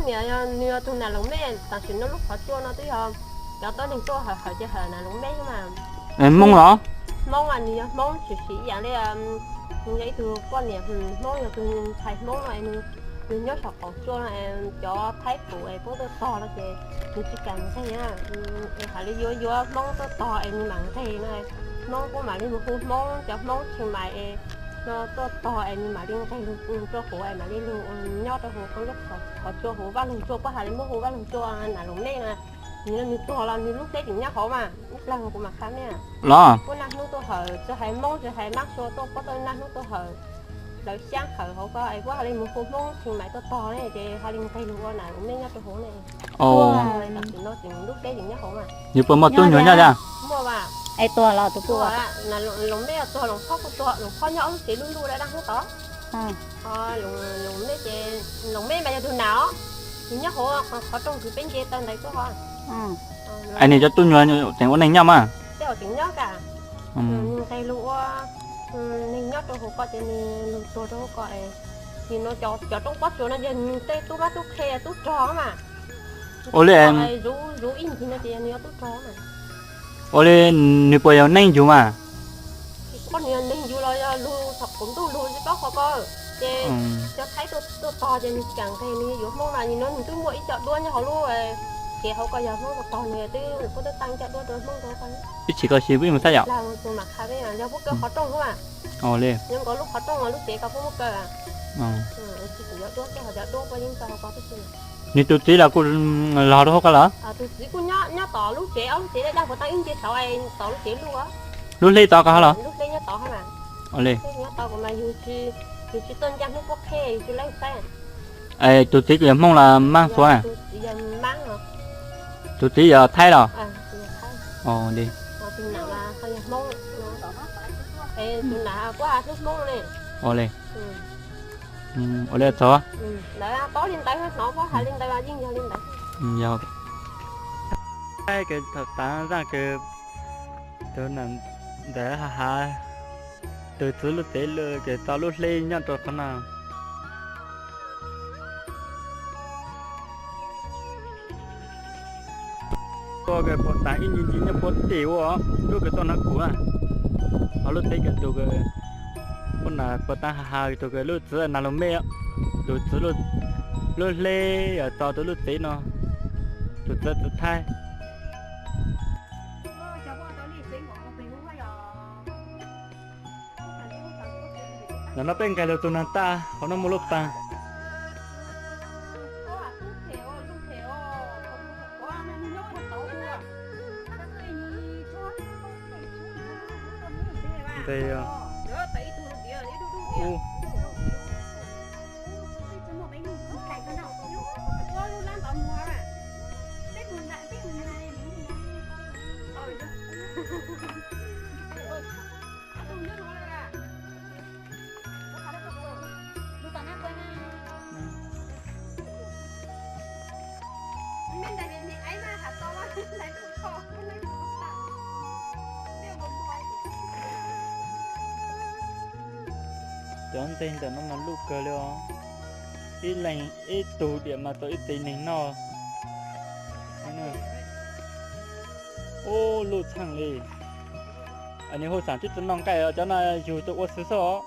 Niam yog nws yog tus Nas Loos Mej, tam sim no lub qhov tsua no twb yog cov tuab neeg tuaj hawm hawm ces hawm Nas Loos Mej xwb mas. Hmoob los? Hmoob, nws yog Hmoob tshwm sim ib yam li nws yog ib tug poj niam Hmoob, yog tus ntxhais Hmoob no, nws nyob saum qaum tsua no, cov Thaib Pum es puab tuaj tog no ces nws tsis kam nqeg na. Es hais li yuav yuav Hmoob tuaj tog es nws mam nqeg no, Hmoob puab mam li mus hu Hmoob, cov Hmoob Tsheej Maim es no tuaj tog es nws mam li nqeg lug tsua huv es mam li lug nyob rau huv qhov, qhov tsua huv vaj loog tsua, puab hais li muab hu vaj loog tsua Nas Loos Mej na. Nws, nws tuag los nws lub hleb tseem nyob hauv mas, ib plag kuv mam qha mej. Los? Puab naj hnub tuaj hawm, tsis hais Hmoob tsis hais Mab Sua tuaj, puab tuaj naj hnub tuaj hawm, lawv xyaab hawm hauv ko es puab hais li mus hu Hmoob Tsheej Maim tuaj tog ne ces hais li nqeg lug ua Nas Loos Mej nyob rau huv ne. Tam sim no tseem lub hleb tseem nyob hauv mas. Nws puas muaj tub nyuam nyob thiab? Muaj mas. Es tuag los tus kuj Nas Loos Mej tuag, Loos Khob kuj tuag, Loos Khob nyob ob lub tsev luj luj dab dab hnub tod. Loos Mej ces, Loos Mej mas yog tus Nas os, nws nyob hauv qhov rooj kws peb nce taw ntawd tuaj hov. Es nws cov tub nyuam tseem ua neej nyob mas? Tej zaum tseem nyob kam. Nws nqeg lug ua neeg nyob rau huv ko ces nws lug tuag rau huv ko. Nim no cov roob pob tsuas no ces nws tej tub mab tub qhe tub rog mas. Ua li, zuv ib ncig no ces yog nws tub rog mas. Ua li, nws puas yog neeg yug mas? Tsis paub nws yog neeg yug los yog lug thaum qaum ntuj lug tsis paub qhov ko. Ces cov Thaib tuaj tog ces nws tsis kam nqeg, nws yuav Hmoob mas, nim no nws twb muaj ib co duab nyob hauv lub tsev hauv ko, yog Hmoob tuaj tog nws twb, puab twb taab ib co duab rau Hmoob rau ko. Ib chim ko xyov peb mus saib yom. Yog puab kaw qhov rooj lub mas. Ua li. Nyob nkaus lub qhov rooj lub tsev ko puab muab kaw. Tsis kuv yuav duab, cov duab puab yeej tau hauv ko tib si. Nws tus txiv los kuj los rau hauv ko los? Tus txiv kuj nyob, nyob tom lub tsev, ob lub tsev daj daj puas taab ib nce saud tom lub tsev luj. Lub hleb tod ko hov los? Lub hleb nyob tod hov mas. Ua li. Nyob tod kuv mas yug tsis, yug tsis tuaj ncaj hnub puab qheb, yug tsis leej saib. Tus txiv kuj yog Hmoob los Mab Sua? Tus txiv yog Mab os. Tus txiv yog Thaib los? Tus yog Thaib. Ua li. Tus nam ho yog Hmoob. Tus nam kuj hlub Hmoob li. Ua li. Ua li txog. Lawv paub li ntawd, hnov paub hais li ntawd los yeej yog li ntawd. Yog. Thaum tav zaaj kws tus nam ntawd ha ha, tus txiv lub tsev lawm kws tau lub hleb nyob rau qhov no. Tuaj kws puag ta ib ncig ncig nyob puag tim ua, lub kws tuaj no kuv, ho lub tsev kws tus kws puag na puag ta ha ha tus kws lub txiv Nas Loos Mej, tus txiv lub hleb yog tau tus lub tsev no, tus txiv txiv Thaib. Ntawm no peb nqes lug txug nag tag, hauv no muaj lub paag. Nqes, Cov nteg ntawm no mas luj kawg li os. Ib leeg ib tug diam mas tau ib tsev neeg noj. Ub, luj txheej li. Nws hu xaam tib tug noj nqaij, cov no yug tuaj ua xwb xwb os.